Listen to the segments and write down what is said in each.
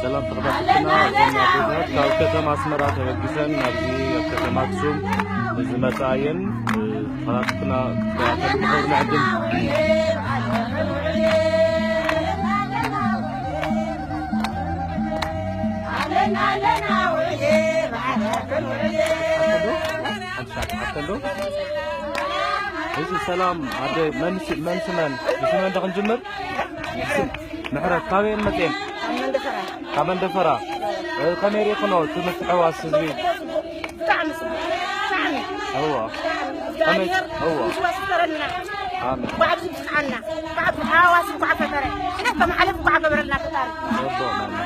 ሰላም ተኸታተልትና፣ እዘን ኣዴታት ካብ ከተማ ኣስመራ ተበጊሰን ናብዚ ኣብ ከተማ ኣክሱም ዝመጻ እየን። ተኸታተልትና ክትከታተሉ ብኽብሪ ንዕድም። ኣንሳት ኣተሎ። እዚ ሰላም ኣደ መን ስ-፣ መን ስመን? ብስመን ዶ ክንጅምር? ምሕረት፣ ካበየን መፅኤን? ካብ መንደፈራ። ካብ መንደፈራ። እ፣ ከመይ ርኢኽኖ እቲ ምትሕውዋስ ህዝቢ? ብጣዕሚ ጽቡቕ፣ ብጣዕሚ። እዋ። ከመይ? እግዚኣብሔር እዋ። ምስ ወሰረና። ኣሜን። ባዕሉ ዝብጽሓና፣ ባዕሉ ተሓዋዋስ እንኳዕ ፈጠረ። ሕነት ተመሓለፍ እንኳዕ ገበረልና ፈጣሪ። ጽቡቕ፣ ማማ።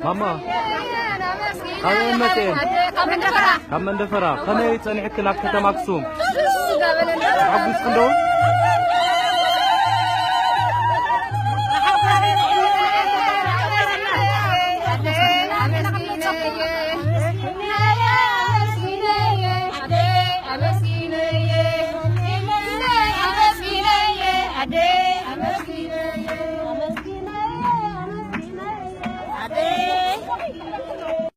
ማማ፣ ካበይ መፅኤን? ካብ መንደፈራ። ካብ መንደፈራ። ከመይ ጸኒሕክን ኣብ ከተማ ኣክሱም? ደስ እንዳበለና። ተሓጒስክን ዶ?